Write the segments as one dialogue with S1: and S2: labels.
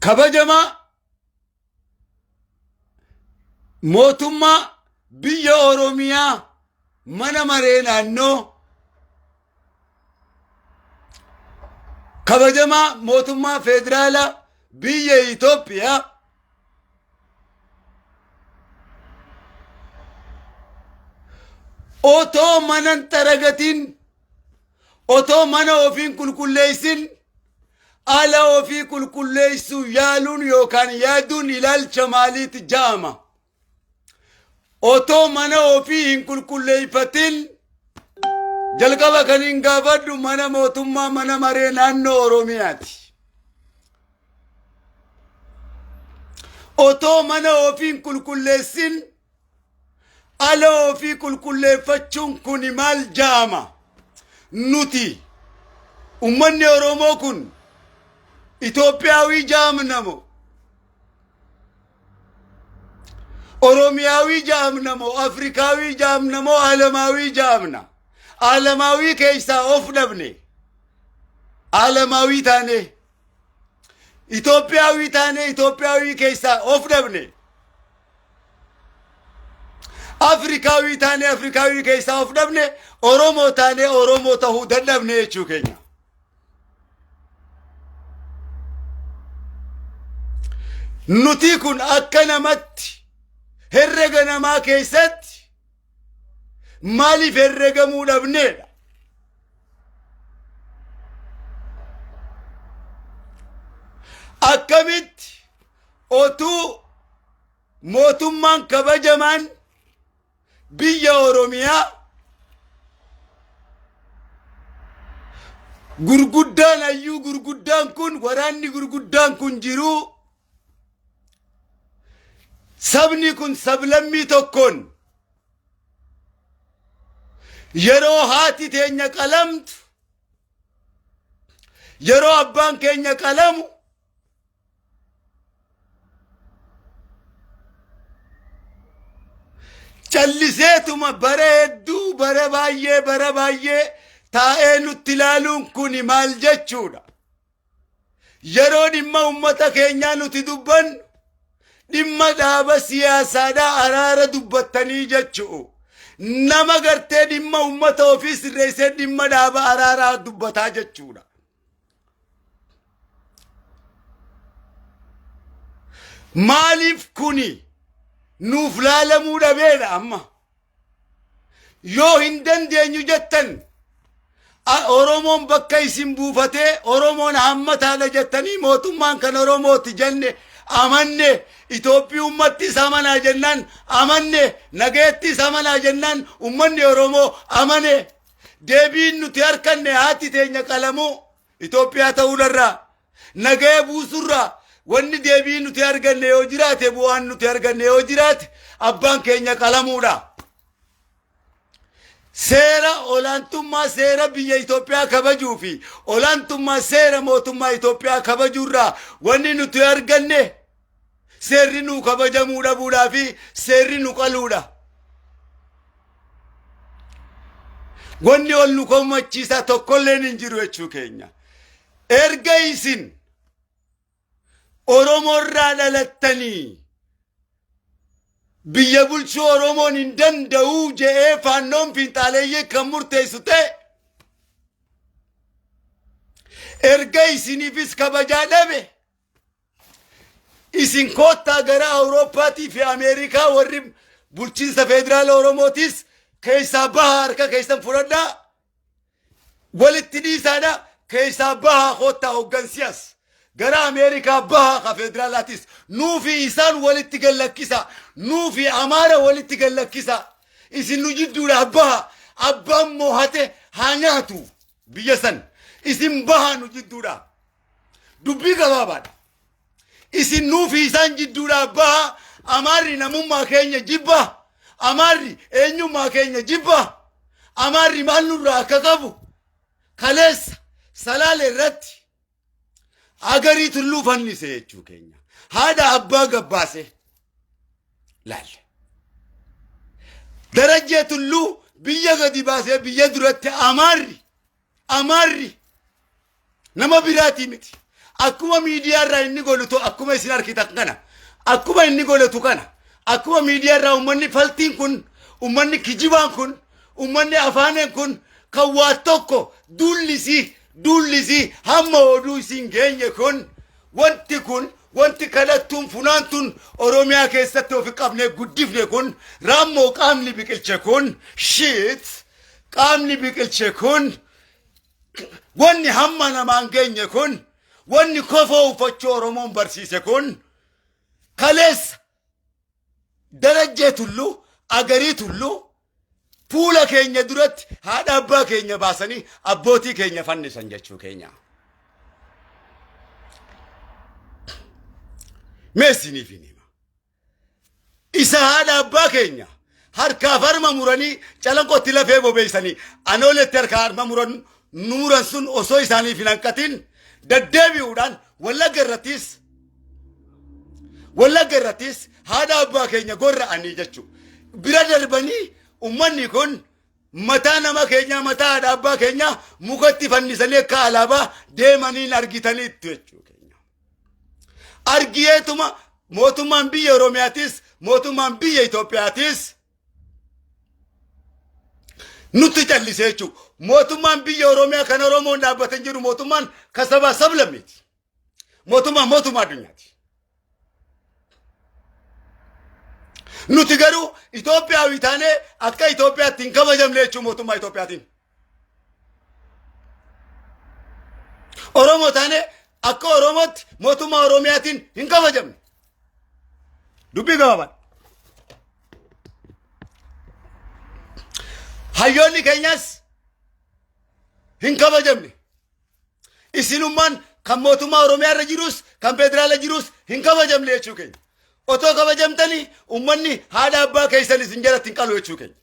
S1: Kabajamaa mootummaa biyya Oromiyaa mana maree naannoo kabajamaa mootummaa federaalaa biyya Itoophiyaa otoo mana hin xaragatin otoo mana ofii hin qulqulleessin ala ofii qulqulleessuu yaaluun yookaan yaaduun ilaalcha maaliiti ja'ama. Otoo mana ofii hin qulqulleeffatin jalqaba kan hin gaafadhu mana mootummaa mana maree naannoo Oromiyaati. Otoo mana ofii hin qulqulleessin ala ofii qulqulleeffachuun kun maal ja'ama? Nuti ummanni Oromoo kun Itoophiyaawii ja'amna moo? Oromiyaawii ja'amna moo? Afrikaawii ja'amna moo? Alamaawii ja'amna? Alamaawii keessaa of dhabne. Alamaawii taane. Itoophiyaawii taane Itoophiyaawii keessaa of dhabne. Afrikaawii taane Afrikaawii keessaa of dhabne. Oromoo taane Oromoo tahuu dadhabne jechuu keenya. Nuti kun akka namatti herrega namaa keessatti maaliif herregamuu dhabneedha? Akkamitti otuu mootummaan kabajamaan biyya Oromiyaa gurguddaan hayyuu gurguddaan kun waraanni gurguddaan kun jiruu sabni kun sablammii tokkoon yeroo haati teenya qalamtu yeroo abbaan keenya qalamu Calliseetuma bara hedduu bara baay'ee bara baay'ee taa'ee nutti ilaaluun kuni maal jechuudha? Yeroo dhimma uummata keenyaa nuti dubbannu dhimma dhaaba siyaasaadhaa araara dubbattanii jechu'u. Nama gartee dhimma uummata ofii sirreessee dhimma dhaaba araaraa dubbataa jechuudha. Maaliif kuni nuuf laalamuu dhabeedha amma? Yoo hin dandeenyu jettan Oromoon bakka isin buufatee Oromoon hammataadha jettanii mootummaan kan Oromooti jenne amanne Itoophiyummattis amanaa jennaan amanne nagayattis amanaa jennaan ummanni Oromoo amane. Deebiin nuti harkanne haati teenya qalamuu Itoophiyaa ta'uudharraa nagaya buusurraa wanni deebii nuti arganne yoo jiraate bu'aan nuti arganne yoo jiraate abbaan keenya qalamuudha. Seera olaantummaa seera biyya Itoophiyaa kabajuu fi olaantummaa seera mootummaa Itoophiyaa kabajuurraa wanni nuti arganne seerri nuu kabajamuu dhabuudhaa fi seerri nu qaluudha. Wanni ol nu komachiisaa tokkolleen hin jiru jechuu keenya. Erga isin Oromoorraa dhalattanii biyya bulchuu Oromoon hin danda'uu je'ee faannoon fiinxaaleeyyii kan murteessu ta'e erga isiniifis kabajaa dhabe Isin koottaa gara Awurooppaatii fi Ameerikaa warri bulchiinsa federaala Oromootis keessaa bahaa harka keessan fudhadhaa. Walitti dhiisaadha keessaa bahaa koottaa hoggansi as. Gara Ameerikaa bahaa ka federaalaatis nuu fi isaan walitti gallakkisa. Nuu fi Amaara walitti gallakkisa. Isin nu jidduudhaa baha. Abbaan moohate haa nyaatu biyya san. Isin bahaa nu jidduudhaa. Dubbii gabaabaadha. Isin nuufi isaan jidduudhaa baha. Amaarri namummaa keenya jibba. Amaarri eenyummaa keenya jibba. Amaarri maal nurraa akka qabu kaleessa salaale irratti agarii tulluu fannise jechuu keenya. Haadha abbaa gabbaase. Laalle. Darajjee tulluu biyya gadi baasee biyya duratti amaarri amaarri nama biraatii miti. Akkuma miidiyaa irraa inni godhutu, akkuma isin argitan kana, akkuma inni godhatu kana, akkuma miidiyaa irraa uummanni faltiin kun, uummanni kijibaan kun, uummanni afaaneen kun kan waa tokko duullisii hamma oduu isin geenye kun, wanti kun, wanti kadhattuun funaantuun Oromiyaa keessatti ofi qabnee guddifne kun, raammoo qaamni biqilche kun, shit qaamni biqilche kun, wanni hamma namaan geenye kun, wanni kofoo uffachuu Oromoon barsiise kun, kaleessa Darajjee Tulluu, Agarii Tulluu fuula keenya duratti haadha abbaa keenya baasanii abbootii keenya fannisan jechuu keenya. Mee isiniif hin hima. Isa haadha abbaa keenya harkaaf harma muranii Calanqootti lafee bobeessanii Anooletti harkaa harma muran nu muran sun osoo isaaniif hin hanqatin deddeebi'uudhaan Wallagga irrattis haadha abbaa keenya gorra'anii jechuudha. Bira darbanii ummanni kun mataa nama keenyaa, mataa haadha abbaa keenyaa mukatti fannisanii akka alaabaa deemaniin argitaniittu jechuudha. Argiyeetuma mootummaan biyya Oromiyaatis, mootummaan biyya Itoophiyaatis nutti callisee jechuudha. Mootummaan biyya Oromiyaa kan Oromoon dhaabbatan jedhu mootummaan kan sabaa sablammiiti. Mootummaan mootummaa addunyaati. Nuti garuu Itoophiyaawii taanee akka Itoophiyaatti hin kabajamne jechuun mootummaa Itoophiyaatiin. Oromoo taanee akka Oromootti mootummaa Oromiyaatiin hin kabajamne. Dubbii gabaabaa. Hayyoonni keenyas hin kabajamne. Isinummaan kan mootummaa Oromiyaa irra jirus, kan federaala jirus hin kabajamne jechuu keenya. Otoo kabajamtanii uummanni haadha abbaa keessan isin jalatti hin qalu jechuu keenya.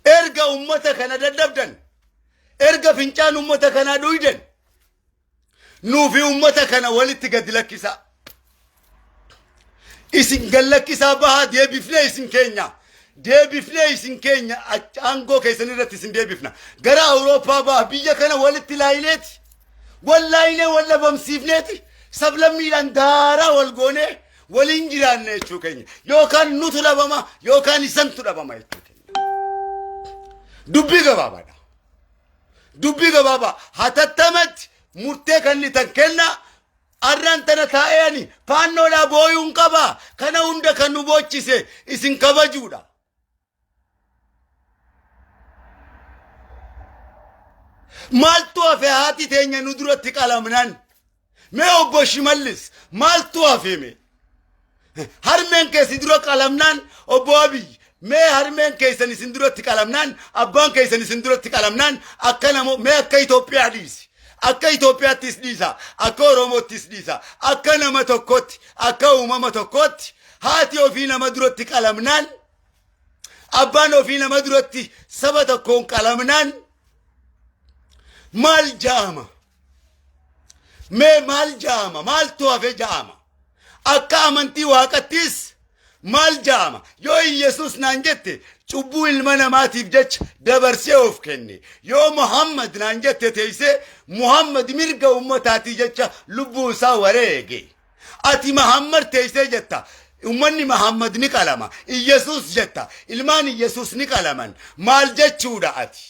S1: Erga uummata kana dadhabdan, erga fincaan uummata kanaa dhuydan, nuufi uummata kana walitti gadi lakkisaa. Isin gad lakkisaa bahaa, deebifnee isin keenya. Deebifnee isin keenya, aangoo keessan irratti isin deebifna. Gara Awurooppaa baha, biyya kana walitti laayineeti. Wal laayinee wal dhabamsiifneeti. Sablammiidhaan daaraa wal goonee waliin jiraanne jechuu keenya. Yookaan nutu dhabama yookaan isantu dhabama jechuu keenya. Dubbii gabaabaadha. Dubbii gabaabaa, hatattamatti murtee kan inni tan kenna. Arraan tana taa'ee ani faannoodhaa booyuun qaba. Kana hunda kan nu boochise isin kabajuudha. Maaltu hafe haati teenya nu duratti qalamnaan? Mee obbo Shimallis, maaltu hafe mee? Harmeen keessi dura qalamnaan, obbo Abiy, mee harmeen keessan isin duratti qalamnaan, abbaan keessan isin duratti qalamnaan, akka namo mee akka Itoophiyaa dhiisi. Akka Itoophiyaattis dhiisa, akka Oromoottis dhiisa, akka nama tokkotti, akka uumama tokkotti haati ofii nama duratti qalamnaan, abbaan ofii nama duratti saba tokkoon qalamnaan maal ja'ama? Mee maal ja'ama? Maaltu hafe ja'ama? Akka amantii Waaqattis maal ja'ama? Yoo Iyesuus naan jette, cubbuu ilma namaatiif jecha dabarsee of kenne. Yoo Muhammad naan jette, teessee Muhammad mirga ummataatii jecha lubbuu isaa wareege. Ati Muhammad teessee jetta. Ummanni Muhammad ni qalama. Iyesuus jetta. Ilmaan Iyesuus ni qalaman. Maal jechuudha ati?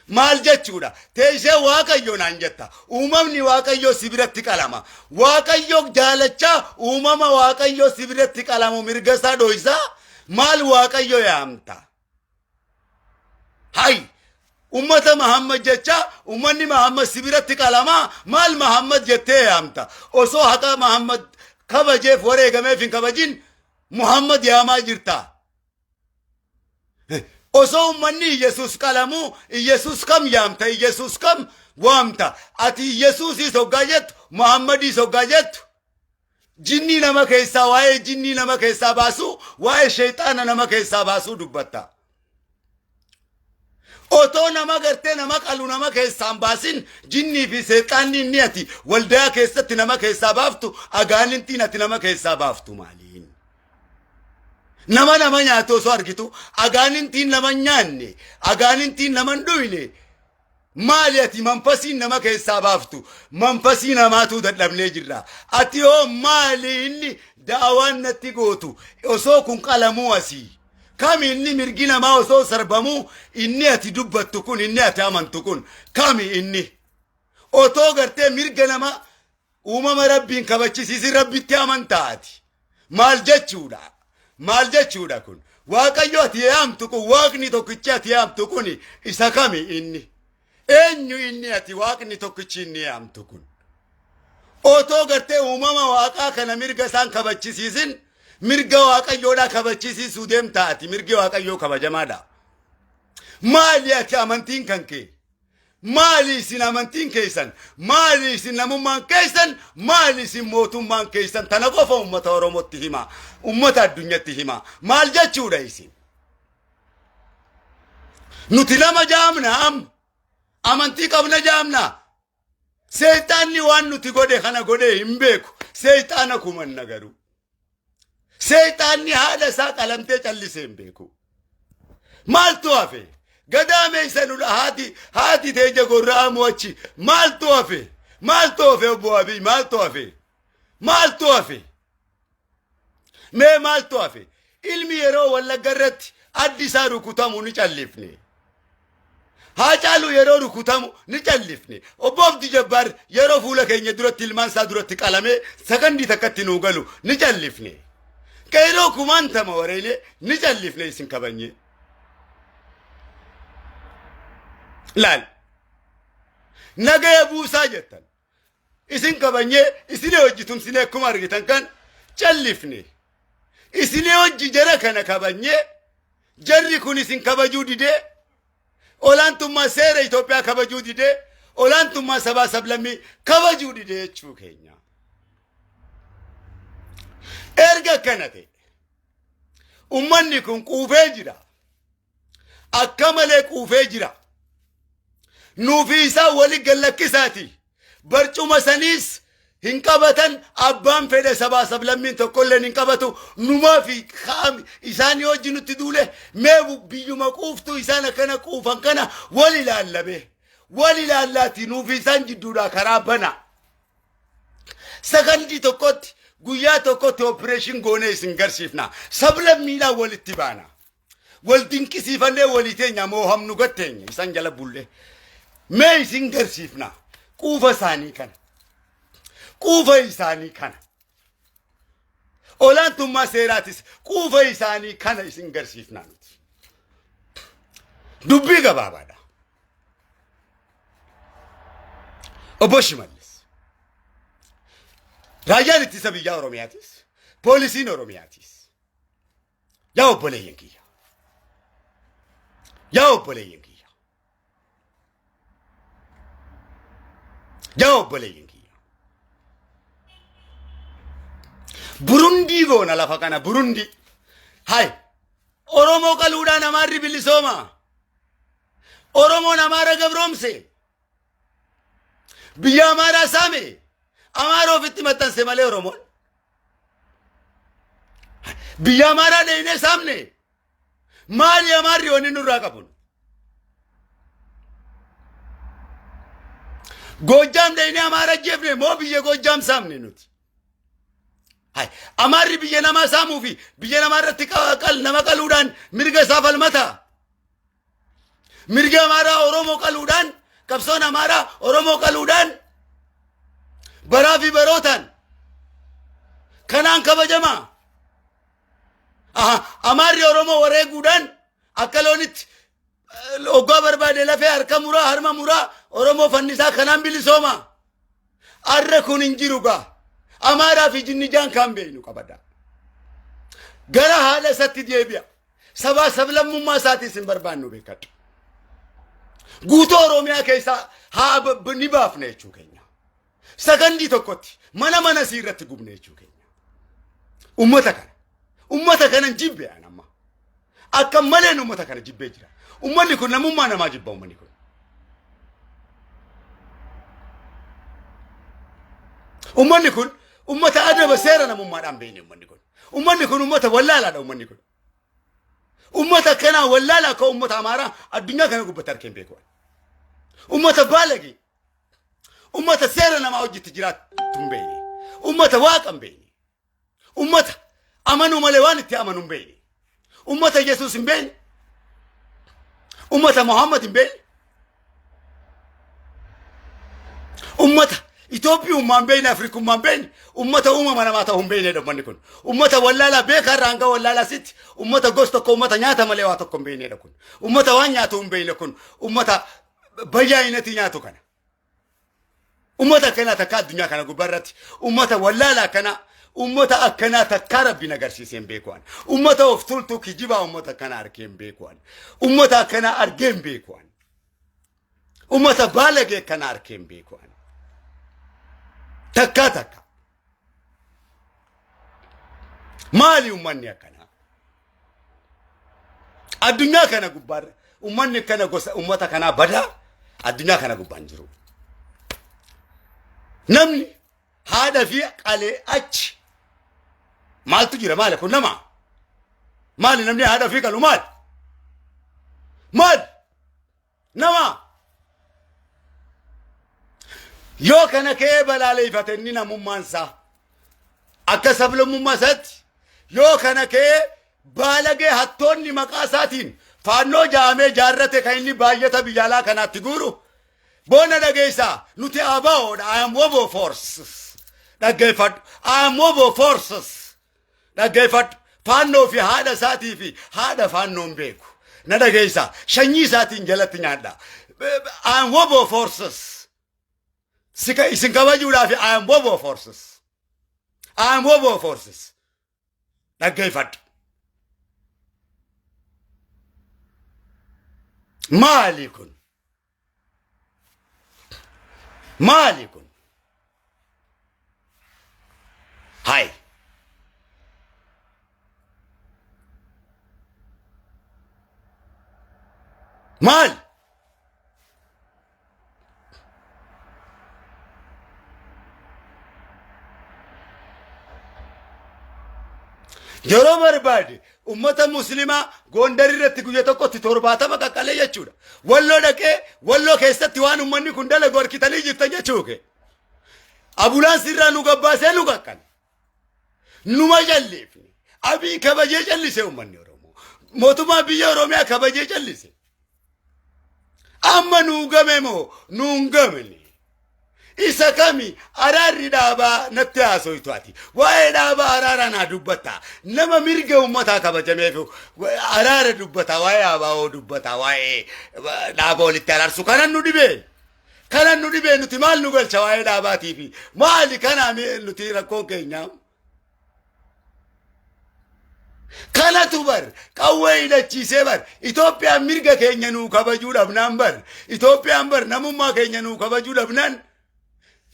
S1: Maal jechuudha? Teessee Waaqayyo naan jetta. Uumamni Waaqayyo si biratti qalama. Waaqayyo jaalachaa uumama Waaqayyo si biratti qalamu mirga isaa dhoysaa maal Waaqayyo yaamta? Hay! Ummata Mahammad jecha ummanni Mahammad si biratti qalamaa maal Mahammad jettee yaamta? Osoo haqa Mahammad kabajeef wareegameef hin kabajin Muhammad yaamaa jirta. Osoo ummanni Iyesuus qalamu Iyesuus kam yaamta? Iyesuus kam waamta? Ati Iyesuusis hoggaa jettu, Muhammadis hoggaa jettu, jinnii nama keessaa, waa'ee jinnii nama keessaa baasuu, waa'ee sheexaana nama keessaa baasuu dubbatta. Otoo nama gartee nama qalu nama keessaan baasin, jinnii fi seexaanni inni ati waldaa keessatti nama keessaa baaftu, agaanintiin ati nama keessaa baaftu maaliin? Nama nama nyaatu osoo argitu agaanintiin nama hin nyaanne, agaanintiin nama hin dhuyne. Maali ati manfasiin nama keessaa baaftu? Manfasii namaatu dadhabnee jirra. Ati hoo maali inni da'awaan natti gootu osoo kun qalamuu asii? Kami inni mirgi namaa osoo sarbamuu inni ati dubbattu kun, inni ati amantu kun kami inni? Otoo gartee mirga namaa uumama Rabbiin kabachisiisin Rabbitti amantaa ati? Maal jechuudha? Maal jechuudha kun? Waaqayyo ati yaamtu kun, Waaqni tokkichi ati yaamtu kun isa kami inni? Eenyu inni ati Waaqni tokkichi inni yaamtu kun? Otoo gartee uumama Waaqaa kana mirga isaan kabachisiisin mirga Waaqayyoodhaa kabachisiisuu deemtaa ati? Mirgi Waaqayyoo kabajamaadha. Maali ati amantiin kan kee? Maali isin amantiin keessan? Maali isin namummaan keessan? Maali isin mootummaan keessan? Tana qofa uummata Oromootti hima. Uummata addunyatti hima. Maal jechuudha isin? Nuti nama jaamna amma. Amantii qabna jaamna. Seexaanni waan nuti godhe kana godhee hin beeku. Seexaana kumanna garuu. Seexaanni haadha isaa qalamtee callisee hin beeku. Maaltu hafe? Gadaameysa nudha haati teenya gorra'amu achi. Maaltu hafe? Maaltu hafe, obbo Abiy? Maaltu hafe? Maaltu hafe? Mee maaltu hafe? Ilmi yeroo Wallagga irratti addi isaa rukutamu ni callifne. Haacaaluu yeroo rukutamu ni callifne. Obbo Abdi Jabbaar yeroo fuula keenya duratti ilmaan isaa duratti qalamee sakandii takkatti nuu galu ni callifne. Qeeroo kumaantama wareelee ni callifne isin kabanye. Laal. Nagaya buusaa jettan. Isin kabanyee isinii hojii tumsinee akkuma argitan kan callifne. Isinii hojii jara kana kabanyee jarri kun isin kabajuu didee, olaantummaa seera Itoophiyaa kabajuu didee, olaantummaa sabaa sablammii kabajuu didee jechuu keenya. Erga akkana ta'e, ummanni kun quufee jira. Akka malee quufee jira. Nuufi isaan wali gallakkisaati. Barcuma saniis hin qabatan, abbaan fedhe sabaa sablammiin tokkolleen hin qabatu. Numaa fi isaan yoo wajji nutti duule, mee biyyuma quuftuu isaan akkana quufan kana wal ilaallame. Wal ilaallaati nuufi isaan jidduudhaa karaa bana. Sakandii tokkotti, guyyaa tokkotti operation goonee isin garsiifna. Sablammiidhaan walitti baana. Wal dinqisiifannee walii teenya moohamnu gatteenya isaan jala bullee. Mee isin garsiifna quufa isaanii kana. Quufa isaanii kana. Olaantummaa seeraatis quufa isaanii kana isin garsiifna nuti. Dubbii gabaabaadha. Obbo Shimallis. Raayyaan ittisa biyyaa Oromiyaatis, poolisiin Oromiyaatis. Yaa obboleeyyan kiyya. Yaa obboleeyyan kiyya. Yaa obboleeyyan kiyya. Burundii goona lafa kana, Burundii. Hay, Oromoo qaluudhaan Amaarri bilisooma. Oromoon Amaara gabroomse. Biyya Amaaraa saame. Amaara ofitti maxxanse malee Oromoon. Biyya Amaaraa dheeyinee saamne. Maali Amaarri wanni nurraa qabu? Goojjaam dheeyinee Amaara ajjeefne moo biyya Goojjaam saamne nuti? Hai, Amaarri biyya namaa saamuu fi biyya namaa irratti nama qaluudhaan mirga isaa falmata. Mirga Amaaraa Oromoo qaluudhaan, qabsoon Amaaraa Oromoo qaluudhaan baraa fi barootaan kanaan kabajama. Aha, Amaarri Oromoo wareeguudhaan akka loonitti hoggaa barbaade lafee harka muraa, harma muraa, Oromoo fannisaa kanaan bilisooma. Arra kun hin jiru gaa. Amaaraa fi jinnijaan kaan beeynu qabada. Gara haadha isatti deebi'a. Sabaa sablammummaa isaatis hin barbaannu, beekadhu. Guutuu Oromiyaa keessaa haa ni baafna jechuu keenya. Sakandii tokkotti mana mana isii irratti gubne jechuu keenya. Ummata kana. Ummata kanan jibbe an amma. Akka maleen ummata kana jibbee jira. Ummanni kun namummaa namaa jibba ummanni kun. Ummanni kun ummata adaba seera namummaadhaan beekne ummanni kun. Ummanni kun ummata wallaalaadha ummanni kun. Ummata akkanaa wallaalaa akka ummata Amaaraa addunyaa kana gubbatti harkeen beeku. Ummata baalagee. Ummata seera namaa hojjetti jiraattu hin beekne. Ummata waaqa hin beekne. Ummata amanuu malee waan itti amanu hin beekne. Ummata Yesuus hin beekne. Ummata Muhammad hin beekne. Ummata Itoophiyummaa hin beekne, Afrikummaa hin beekne, ummata uumama namaa ta'uu hin beeknedha ummanni kun. Ummata wallaalaa beekaa irraa hanga wallaalaa sitti, ummata gos tokko, ummata nyaata malee waa tokko hin beeknedha kun. Ummata waan nyaatu hin beekne kun, ummata bayyaa inatii nyaatu kana. Ummata akkanaa takka addunyaa kana gubbaa irratti, ummata wallaalaa akkanaa, ummata akkanaa takkaa rabbiin agarsiisee hin beeku ani. Ummata of tultuu kijibaa ummata akkanaa argee hin beeku ani. Ummata akkanaa argee hin beeku ani. Ummata baalagee akkanaa argee hin beeku ani. Takkaa takka. Maali ummanni akkanaa? Addunyaa kana gubbaarra ummanni akkana gosa ummata kanaa badaa addunyaa kana gubbaan jiru. Namni haadha fi qalee achi maaltu jira? Maali kun nama? Maali namni haadha fi qalu maali? Maali? Nama! Yoo kana ka'ee balaaleeffate inni namummaan isaa akka sablammummaa isaatti, yoo kana ka'ee baalagee hattoonni maqaa isaatiin faannoo jaamee jaarrate kan inni baay'ata biyya alaa kanaatti guuru boona dhageessaa. Nuti ABOdha. I am WOBO forces. Dhaggeeffadhu. I am WOBO forces. Dhaggeeffadhu. Faannoo fi haadha isaatii fi haadha faannoon beeku. Na dhageessa. Sanyii isaatiin jalatti nyaadha. I am WOBO forces. Sika isin kabajuudhaaf I am WOBO forces. I am WOBO forces. Dhaggeeffadhu. Maali kun? Maali kun? Hai. Maali? Yeroo barbaade ummata muslimaa Gondar irratti guyya tokkotti 70 qaqqalee jechuudha. Walloo dhaqee Walloo keessatti waan ummanni kun dalagu harkitanii jirtan jechuu kee. Abulaansii irraa nu gabbaasee nu qaqqale. Numa calleefne. Abii kabajee callise ummanni Oromoo. Mootummaa biyya Oromiyaa kabajee callise. Amma nuu game moo nuun gamne? Isa kami araarri dhaabaa natti haasoytu ati? Waa'ee dhaabaa araaraa naa dubbatta. Nama mirga uummataa kabajameef araara dubbata, waa'ee ABO dubbata, waa'ee dhaaba walitti araarsu kanan nu dhibee. Kanan nu dhibee. Nuti maal nu galcha waa'ee dhaabaatii fi maali kana nuti rakkoon keenya? Kanatu bar qawwee hidhachiisee bar. Itoophiyaan mirga keenya nuu kabajuu dhabnaan bar, Itoophiyaan bar namummaa keenya nuu kabajuu dhabnaan,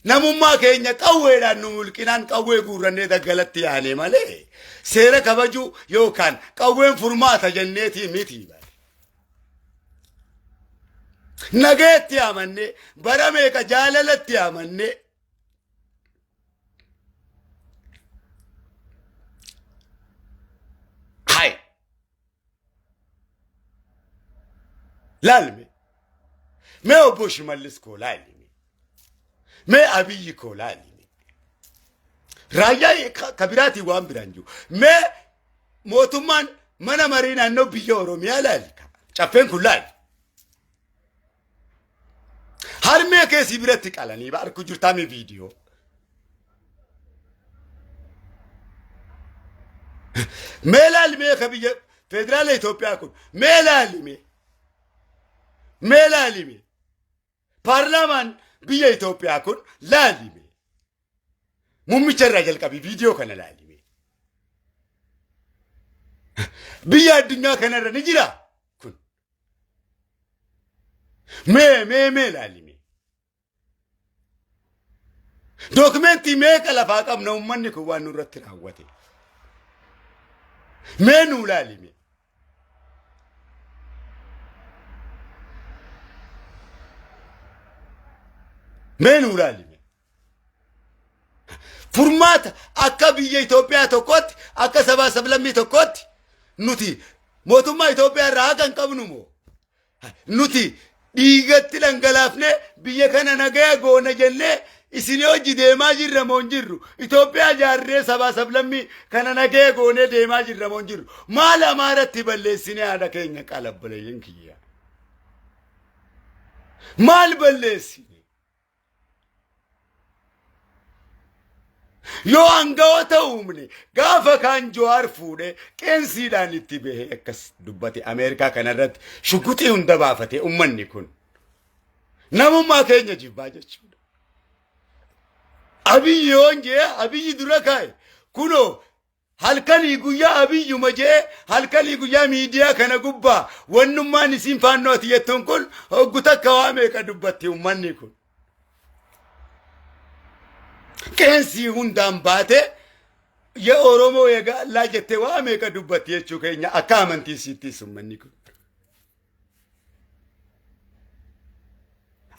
S1: namummaa keenya qawweedhaan nu mulqinaan qawwee guurrannee daggalatti yaane malee seera kabajuu yookaan qawween furmaata jenneetii miti bar. Nageetti amannee bara meeqa jaalalatti amannee. Hai. Laalme. Mee obbo Shimallis koo laalime. Mee Abiyyi koo laalime. Raayyaa ka biraatiin waan biraan jiru. Mee mootummaan mana marii naannoo biyya Oromiyaa laali. Caffeen kun laali. Harmee kee si biratti qalanii ba arku jirtaa mee viidiyoo. Mee laali mee ka biyya federaala Itoophiyaa kun, mee laali mee. Mee laali mee. Paarlaamaan biyya Itoophiyaa kun laali mee. Muummicha irraa jalqabii viidiyoo kana laali mee. Biyya addunyaa kanarra ni jira kun. Mee mee mee laali mee. Dookumentii meeqa lafaa qabna uummanni kun waan nurratti raawwate. Mee nuu laali mee. Mee nuu laali mee. Furmaata akka biyya Itoophiyaa tokkootti, akka sabaa sablammii tokkootti nuti mootummaa Itoophiyaa irraa haqa hin qabnu moo? Nuti Dhiigatti dhangalaafnee biyya kana nagaya goona jennee isin hojii deemaa jirra moo hin jirru? Itoophiyaa jaarree sabaa sablammii kana nagaya goonee deemaa jirra moo hin jirru? Maal Amaaratti balleessinee haadha keenya qalabbaleeyyan kiyya? Maal balleessine? Yoo aangawoota uumne gaafa kaan Jawaar fuudhee qeensiidhaan itti bahee akkas dubbate Ameerikaa kanarratti shuguxii hunda baafate ummanni kun. Namummaa keenya jibbaa jechuudha. Abiyyi yoon jee Abiyyi dura kaa'e kunoo halkanii guyyaa Abiyyuma jee halkanii guyyaa miidiyaa kana gubbaa wannummaan isiin faannoo ati jettuun kun hoggu takka waa meeqa dubbatti ummanni kun. Qeensii hundaan baatee ya Oromoo ya gaallaa jettee waa meeqa dubbatti jechuu keenya akka amantii siittis ummanni kun.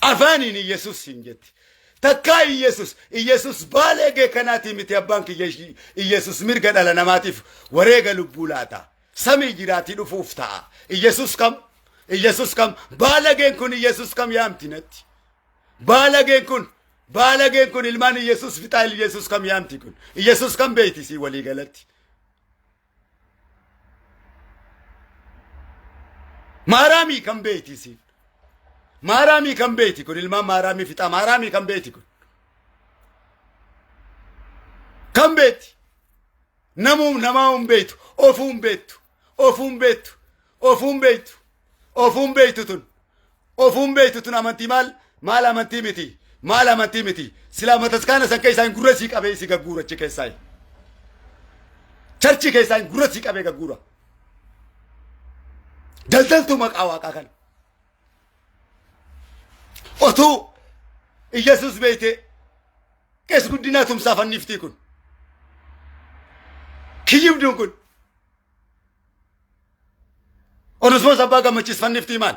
S1: Afaaniin Iyyasuus hin jetti. Takkaa Iyyasuus Iyyasuus baaleegee kanaatii miti abbaan kiyya Iyyasuus mirga dhala namaatiif wareega lubbuu laata. Samii jiraatii dhufuuf ta'a. Iyyasuus kam? Iyyasuus kam? Baalageen kun Iyyasuus kam yaamti natti? Baalageen kun baalageen kun ilmaan Iyyasuus fixaa Iyyasuus kam yaamti kun? Iyyasuus kam beeyti sii walii galatti? Maaraamii kan beeyti isiin. Maaraamii kan beeyti kun ilmaan maaraamii fixaa maaraamii kan beeyti kun. Kan beeyti. Namuu namaa hin beektu ofuu hin beektu ofuu hin beektu ofuu hin beektu ofuu hin beektu tun ofuu hin beektu tun amantii maal maal amantii miti maal amantii miti silaa mataskaana san keessaa hin gurra sii qabee si gagguura achi keessaa charchii keessaa hin gurra sii qabee gagguura daldaltuu maqaa waaqaa kana otuu Iyyasuus beeytee Qees Guddinaa Tumsaa fanniftii kun. Kiyyibduun kun. Onesmoos Abbaa Gammachiis fanniftii maal?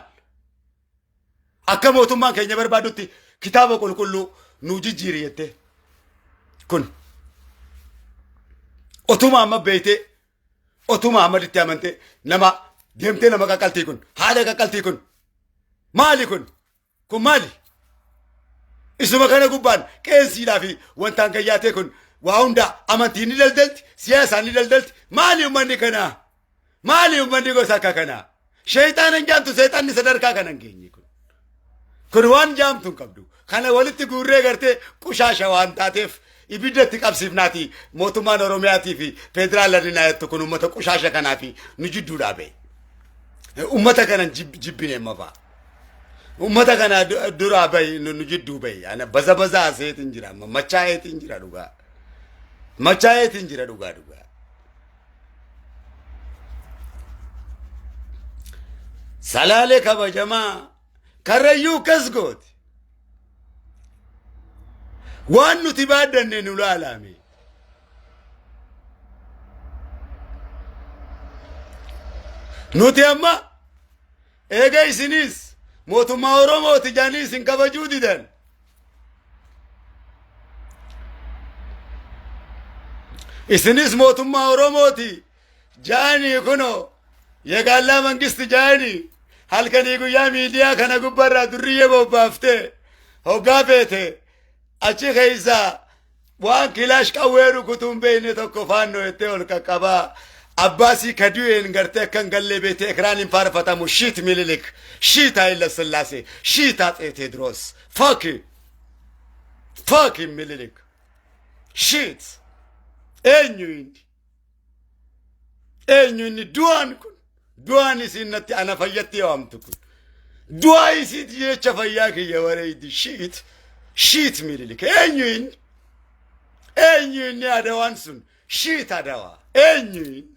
S1: Akka mootummaan keenya barbaadutti kitaaba qulqulluu nuu jijjiiri jettee. Kun. Otuma amma beeytee otuma Ahmaditti amantee nama deemtee nama qaqqaltii kun haadha qaqqaltii kun maali kun? Kun maali? Isuma kana gubbaan qeensiidhaa fi wantaan kan yaatee kun waa hunda amantiin ni daldalti, siyaasaan ni daldalti. Maali uummanni kanaa? Maali uummanni gosa akka kanaa? Sheexaana hin jaamtu, seexanni sadarkaa kana hin geenye kun. Kun waan jaamtu hin qabdu. Kana walitti guurree gartee qushaasha waan taateef ibidda itti qabsiifnaati mootummaan Oromiyaatii fi federaalarri naa jettu kun uummata qushaasha kanaa fi nu jidduudhaa ba'e. Uummata kana jibbine mafaa. Uummata kana duraa bahi nu jidduu bahi. Ana baza baza aseetiin jira amma machaa'eetiin jira dhugaa. Machaa'eetiin jira dhugaa dhugaa. Salaalee kabajamaa Karrayyuu akkas gooti. Waan nuti baaddanne nu laalame. Nuti amma eega isinis mootummaa Oromooti jedhanii isin kabajuu didan. Isinis mootummaa Oromooti ja'anii kunoo yegaallaa mangisti ja'anii halkanii guyyaa miidiyaa kana gubbarraa durriyyee bobbaaftee hoggaa feete achi keessaa waan kilaash qawwee rukutuu hin beekne tokko faannoo jettee ol qaqqabaa abbaasii kadu'een gartee akka hin gallee beektee ekiraan hin faarfatamu shiit Mililik shiit Haayila Sillaasee shiit Atsee Teediroos fuck you fuck you Mililik shiit eenyu inni eenyu inni du'aan kun du'aan isiin natti ana fayyatti waamtu kun du'aa isiiti jecha fayyaa kiyya wareeydi shiit shiit Mililik eenyu inni eenyu inni adawaan sun shiit adawaa eenyu inni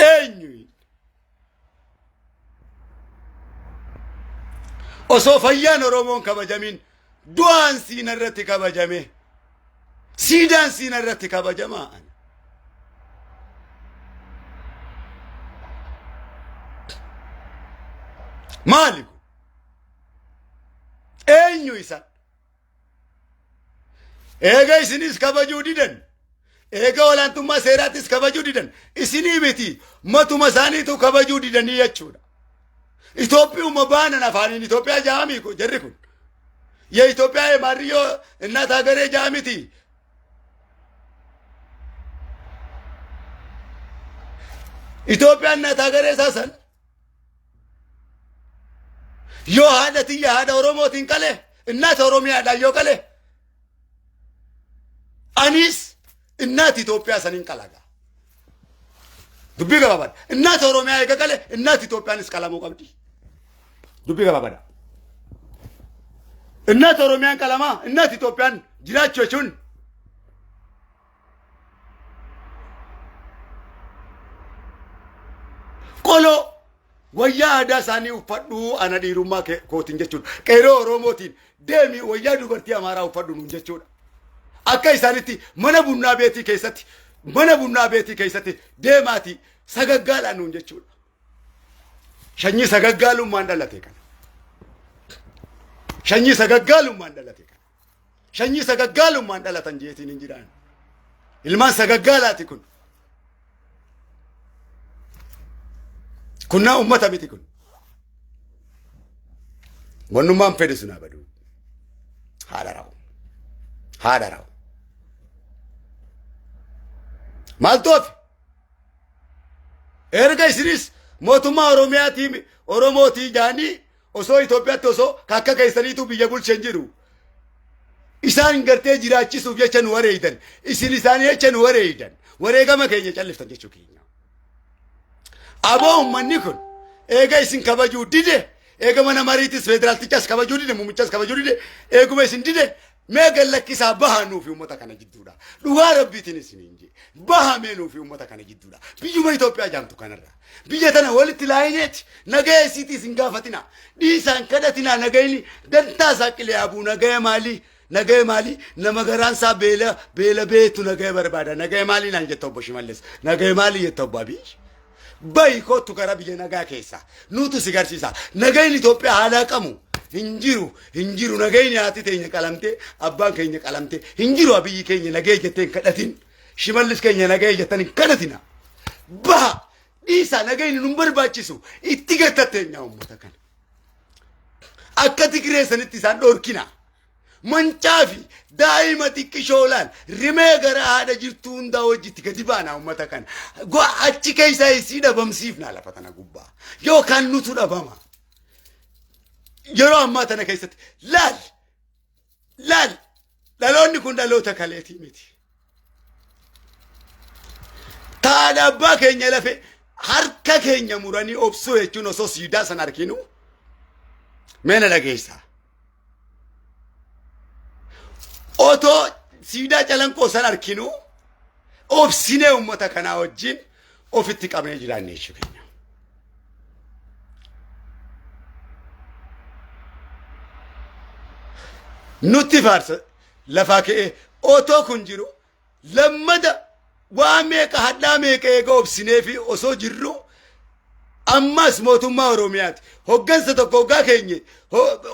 S1: eenyu inni osoo fayyaan Oromoon kabajamin du'aan siina irratti kabajame siidaan siina irratti kabajamaa ani. Maali kun? Eenyu isaan? Eega isinis kabajuu didan. Eega olaantummaa seeraattis kabajuu didan. Isinii miti matuma isaaniitu kabajuu didanii jechuudha. Itoophiyuma baanan afaaniin Itoophiyaa jaamii jarri kun. የኢትዮጵያ የማርዮ እናት ሀገሬ ጃሚቲ ኢትዮጵያ እናት ሀገሬ ሳሰን yoo haadha tiyya haadha Oromootiin qale እናት Oromiyaadhaan yoo qale anis እናት Itoophiyaa saniin qalaga. Dubbii gabaabaadha. እናት Oromiyaa eega qale እናት Itoophiyaanis qalamuu qabdi. Dubbii gabaabaadha. እናት Oromiyaan qalamaa እናት Itoophiyaan jiraachuu jechuun qoloo wayyaa aadaa isaanii uffadhuu ana dhiirummaa kootiin jechuudha. Qeeroo Oromootiin deemi wayyaa dubartii Amaaraa uffadhu nuun jechuudha. Akka isaanitti mana bunnaa beetii keessatti mana bunnaa beetii keessatti deemaati sagaggaalaa nuun jechuudha. Shanyii sagaggaalummaan dhalate kana. Shanyii sagaggaalummaan dhalate kana. Shanyii sagaggaalummaan dhalatan jeetiin hin jiraan. Ilmaan sagaggaalaati kun. Kunnaa ummata miti kun. Wannummaan fedhe sun haa baduu. Haadha raa'u. Haadha raa'u. Maaltu hafe? Erga isinis mootummaa Oromiyaatii Oromootii jaanii osoo Itoophiyaatti osoo kakka keessaniitu biyya bulchan jiru. Isaan gartee jiraachisuuf jecha nu wareeydan. Isin isaanii jecha nu wareeydan. Wareegama keenya calliftan jechuu keenya. Aboo uummanni kun eega isin kabajuu dide, eega mana mariitis federaaltichas kabajuu dide, muummichas kabajuu dide, eeguma isin dide mee gallakkisaa bahaa nuufi uummata kana jidduudha. Dhugaa rabbiitiin isin hin jee. Bahaa mee nuufi uummata kana jidduudha. Biyyuma Itoophiyaa jaamtu kanarra. Biyya tana walitti laayineeti nagaya isiitii isin gaafatina. Dhiisaan kadhatinaa nagayni dantaa isaa qilee abuu nagaya maalii? Nagaya maalii? Nama garaan isaa beela beela beetu nagaya barbaada. Nagaya maalii naan jetta obbo Shimallis? Nagaya maalii jetta obbo Abiy? Bayi kottu gara biyya nagaa keessa. Nutu si garsiisa. Nagayni Itoophiyaa haala qamu. Hin jiru, hin jiru. Nagayni haati teenya qalamtee, abbaan keenya qalamtee. Hin jiru Abiyyi keenya nagaya jettee hin kadhatin. Shimallis keenya nagaya jettan hin kadhatina. Baha dhiisaa nagayni nun barbaachisu. Itti gattatteenyaa uummata kana. Akka Tigree sanitti isaan dhorkina. Mancaa fi daa'ima xiqqishoo laal rimee gara haadha jirtuu hundaa wajjitti gadi baana uummata kana. Achi keessaa isii dhabamsiifna lafa tana gubbaa. Yookaan nutu dhabama. Yeroo ammaa tana keessatti laal laal dhaloonni kun dhaloota kaleetii miti. Taadha abbaa keenya lafe harka keenya muranii obsuu jechuun osoo siidaa sana arginu mee na dhageessaa. Otoo siidaa calanqoo san arginu obsinee uummata kanaa wajjin ofitti qabnee jiraanne jechuu keenya. Nutti faarsa lafaa ka'ee otoo kun jiru lammada waa meeqa hadhaa meeqa eega obsinee fi osoo jirru ammas mootummaa Oromiyaati. Hoggansa tokko hoggaa keenye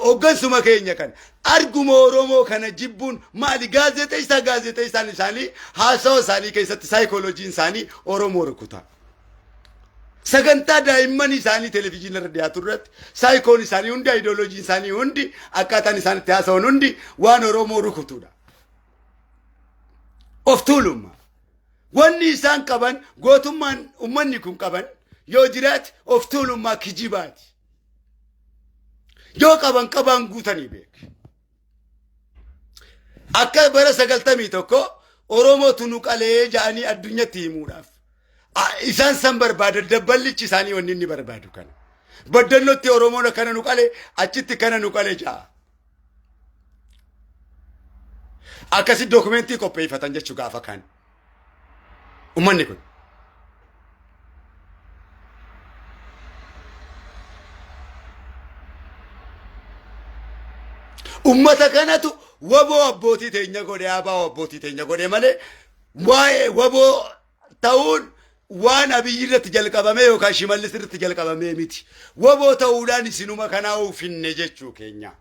S1: hoggansuma keenya kana arguma Oromoo kana jibbuun maali? Gaazexeessaa gaazexeessaan isaanii haasawa isaanii keessatti saayikooloojiin isaanii Oromoo rukuta. Sagantaa daa'imman isaanii televizyiinii irra dhiyaatu irratti saayikoon isaanii hundi ayidooloojiin isaanii hundi akkaataan isaan itti haasawan hundi waan Oromoo rukutudha. Of tuulummaa. Wanni isaan qaban gootummaan uummanni kun qaban yoo jiraate of tuulummaa kijibaati. Yoo qaban qabaan guutanii beek. Akka bara 91 Oromootu nu qalee ja'anii addunyatti himuudhaaf. Isaan san barbaada dabballichi isaanii wanni inni barbaadu kana. Baddannootti Oromoon akkana nu qalee achitti kana nu qalee ja'a. Akkasi dookumentii qopheeffatan jechuu gaafa kaan. Uummanni kun. Ummata kanatu waboo abbootii teenya godhe abaa abbootii teenya godhe malee waa'ee waboo ta'uun waan Abiyyi irratti jalqabame yookaan Shimallis irratti jalqabame miti. Waboo ta'uudhaan isinuma kanaa ufinne jechuu keenya.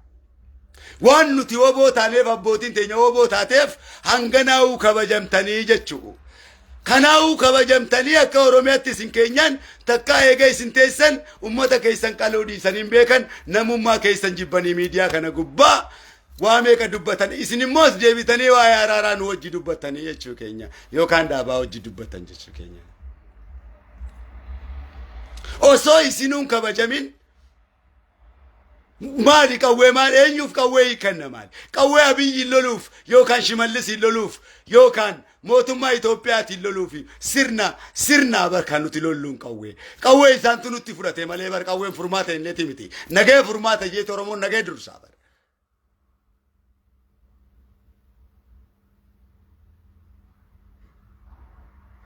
S1: Waan nuti waboo taaneef abbootiin teenya waboo taateef hanganaa'uu kabajamtanii jechuu. Kanaafuu kabajamtanii akka Oromiyaatti isin keenyaan takkaa eega isin teessan ummata keessan qaluu dhiisanii hin beekan, namummaa keessan jibbanii miidiyaa kana gubbaa waa meeqa dubbatan. Isin immoo as deebitanii waa'ee araaraa nu wajji dubbatanii jechuu keenya, yookaan dhaabaa wajji dubbatan jechuu keenya. Osoo isinuun kabajamin maali qawwee? Maal, eenyuuf qawwee hiikanna? Maali qawwee? Abiyyiin loluuf yookaan Shimallisiin loluuf yookaan mootummaa Itoophiyaatiin loluuf? Sirna bar kan nuti lolluun qawwee. Qawwee isaantu nutti fudhate malee bar qawween furmaata inneeti miti. Nagee furmaata jeeti, Oromoon nagee dursaa bar.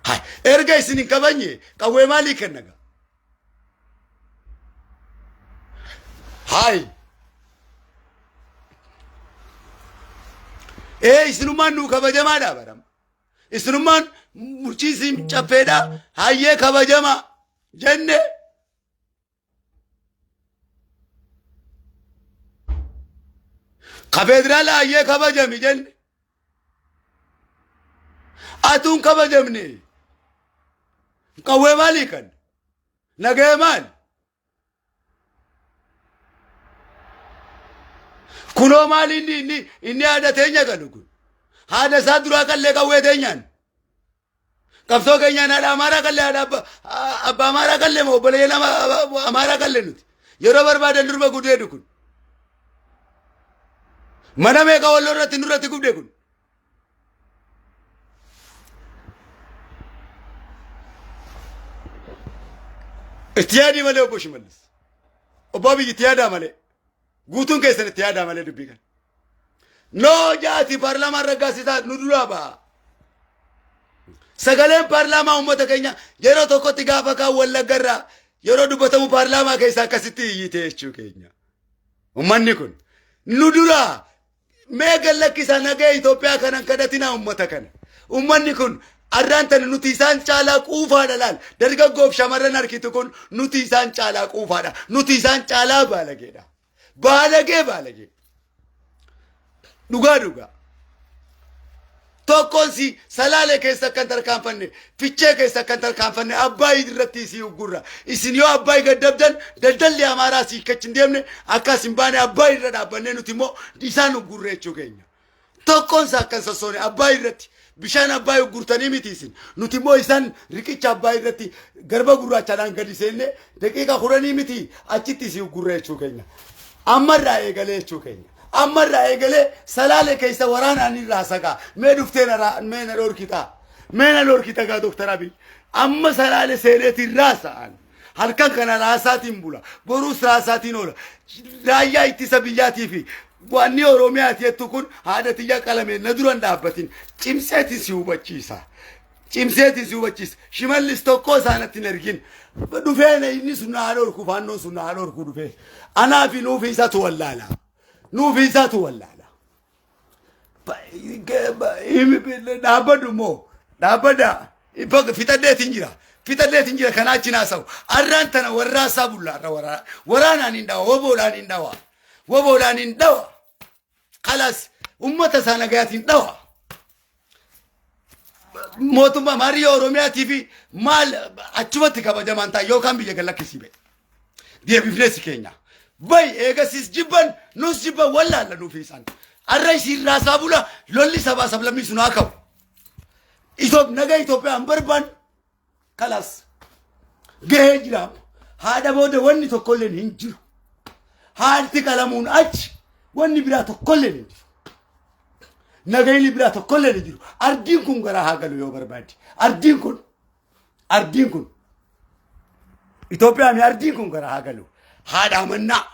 S1: Hai, erga isin hin kabajne qawwee maalii kenna gaa? Hai. Ee, isinummaan nuu kabajamaadha barama. Isinummaan bulchiinsi caffeedha, hayyee kabajama jenne. Ka federaala hayyee kabajami jenne. Atuun kabajamne. Qawwee maalii kan? Nagahee maali? Kunoo maali inni haadha teenya galu kun? Haadha isaa duraa qallee qawwee teenyaan. Qabsoo keenyaan haadha Amaaraa qallee, haadha abbaa Amaaraa qallee moo obboleeyyan Amaaraa qallee nuti. Yeroo barbaadan durba gudeedu kun. Mana meeqa Walloo irratti nurratti gubde kun. Itti yaadii malee, obbo Shimallis. Obbo Abiyyi, itti yaadaa malee. Guutuun keessan itti yaadaa malee dubbii kana. Noo jaati paarlaamaan raggaasisaa nu duraa ba'a. Sagaleen paarlaamaa uummata keenya yeroo tokkotti gaafa kaan Wallagga irraa yeroo dubbatamu paarlaamaa keessaa akkasitti iyyite jechuu keenya. Uummanni kun nu duraa mee gallakkisaa nagaya Itoophiyaa kanan kadhatinaa uummata kana. Uummanni kun arraan tana nuti isaan caalaa quufaadha laal. Dargaggoof shamarran harkitu kun nuti isaan caalaa quufaadha. Nuti isaan caalaa baalageedha. Baalagee baalagee. Dhugaa dhugaa. Tokkoon si Salaalee keessa akkan tarkaanfanne, Fichee keessa akkan tarkaanfanne, Abbaay irratti isii uggurra. Isin yoo Abbaay gaddabdan daldalli Amaaraa si kachi hin deemne akkas hin baane, Abbaay irra dhaabbannee nuti immoo isaan uggurre jechuu keenya. Tokkoon isaa akkan sossoone Abbaay irratti bishaan Abbaay uggurtanii miti isin. Nuti immoo isaan riqicha Abbaay irratti garba gurraachaadhaan gadi seenne daqiiqa 10 miti achitti isii uggurre jechuu keenya. Ammarraa eegalee jechuu keenya. Ammarraa eegalee Salaale keessa waraanaan irraa sagaa. Mee dhuftee mee na dhorkitaa. Mee na dhorkita gaa Dooktar Abiy. Amma Salaale seeneetiin raasa'an. Halkan kana raasaatiin bula. Boruus raasaatiin oola. Raayyaa ittisa biyyaatii fi wanni Oromiyaati jettu kun haadha tiyya qalame na duran dhaabbatin. Cimseetiin si hubachiisa. Cimseetiin si hubachiisa. Shimallis tokko isaanatti hin ergin. Dhufee inni sun na dhorku, faannoon sun na dhorku dhufee. Anaa fi nuufi isatu wallaala. Nuufi isatu wallaala. Dhaabbadhu immoo dhaabbadha. Fixadheetiin jira. Fixadheetiin jira, kanaa achi naasa'u. Arraan tana warraasaa bulla arra waraana. Waraanaan hin dhawa, woboodhaan hin dhawa. Woboodhaan hin dhawa. Kalas ummata isaa nagayaatiin dhawa. Mootummaa marii Oromiyaatii fi maal achumatti kabajamaan ta'a yookaan biyya gad lakkisii ba'e. Deebifnee si keenya. Bay eegasis jibban nus jibban wallaalla nuufi isaan. Arra isiin raasaa bula, lolli sabaa sablammii sun haa ka'u. Naga Itoophiyaa hin barbaannu. Kalas gahee jira. Haadha booda wanni tokkolleen hin jiru. Haadhi qalamuun achi wanni biraa tokkolleen hin jiru. Nagayni biraa tokkolleen hin jiru. Ardiin kun garaa haa galu yoo barbaade. Ardiin kun Itoophiyaan ardiin kun garaa haa galu. Haadha mannaa,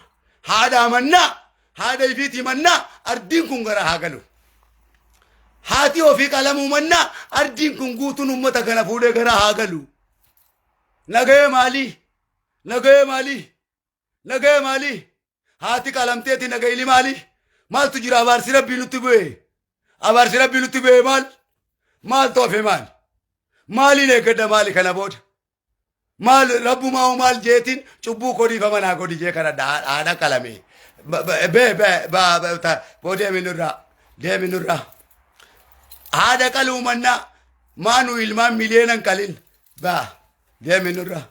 S1: haadha mannaa, haadha ifiitii mannaa ardiin kun garaa haa galu. Haati ofii qalamuu mannaa ardiin kun guutuun uummata kana fuudhee garaa haa galu. Nagayee maalii? Nagayee maalii? Nagayee maalii? Haati qalamteeti, nagayini maalii? Maaltu jira? Abaarsi rabbii nutti bu'e. Abaarsi rabbii nutti bu'e maal? Maaltu hafe maal? Maaliin eeggadha maali kana booda? Maal rabbumaa maal jeetiin cubbuu kodiifama naa godhi jee kana haadha qalame. Bee bee boo deemi nurraa, deemi nurraa. Haadha qaluu mannaa. Maa nu ilmaan miliyoonan qalin? Baa, deemi nurraa.